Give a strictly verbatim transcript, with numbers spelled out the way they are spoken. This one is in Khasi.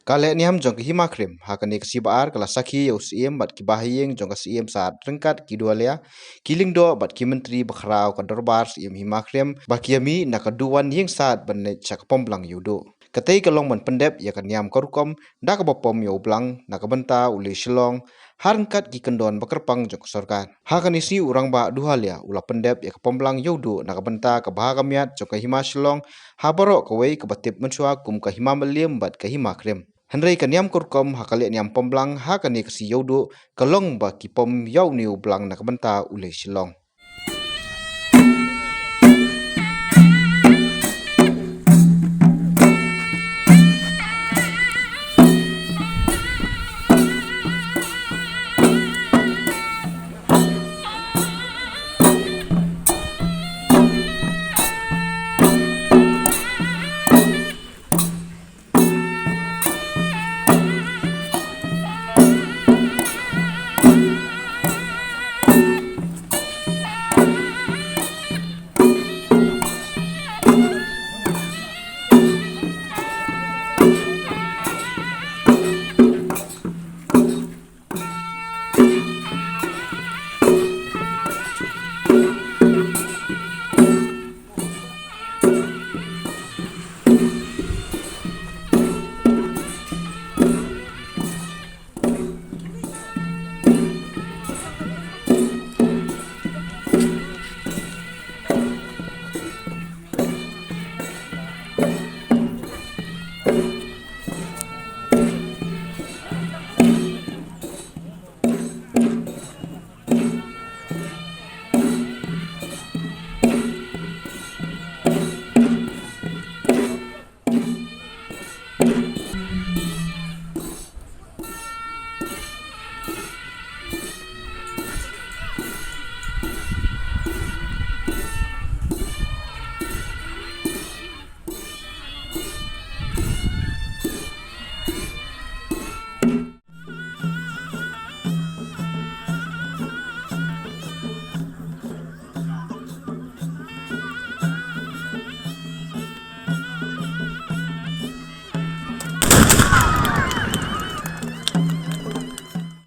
Ka lehniam jong ka Hima Khrim ha kane ka sngi Ba-ar ka la sakhi ïa u Syiem bad ki bahaïing jong ka Syiem Sad ryngkat ki Duhalia, ki Lyngdoh bad ki Myntri ba khraw ka Dorbar Syiem Hima Khrim ba ki ïa mih na ka duwan ïing sad ban leit sha ka Pomblang Ïewduh. Katei ka long ban pyndep ïa ka niam ka rukom da kaba pom ïa u Blang na ka bynta u Lei Shillong ha ryngkat ki kyndon ba kyrpang jong ka sorkar. Ha kane ka sngi u Rangbah Duhalia u la pyndep ïa ka Pomblang Ïewduh na ka bynta ka bha ka miat jong ka Hima Shillong ha baroh kawei kaba tip mynshuwa kum ka Hima Mylliem bad ka Hima Khrim. Hynrei ka niam ka rukom ha ka lehniam Pomblang ha kane ka sngi Ïewduh ka long ba ki pom ïa une u Blang na ka bynta u Lei Shillong.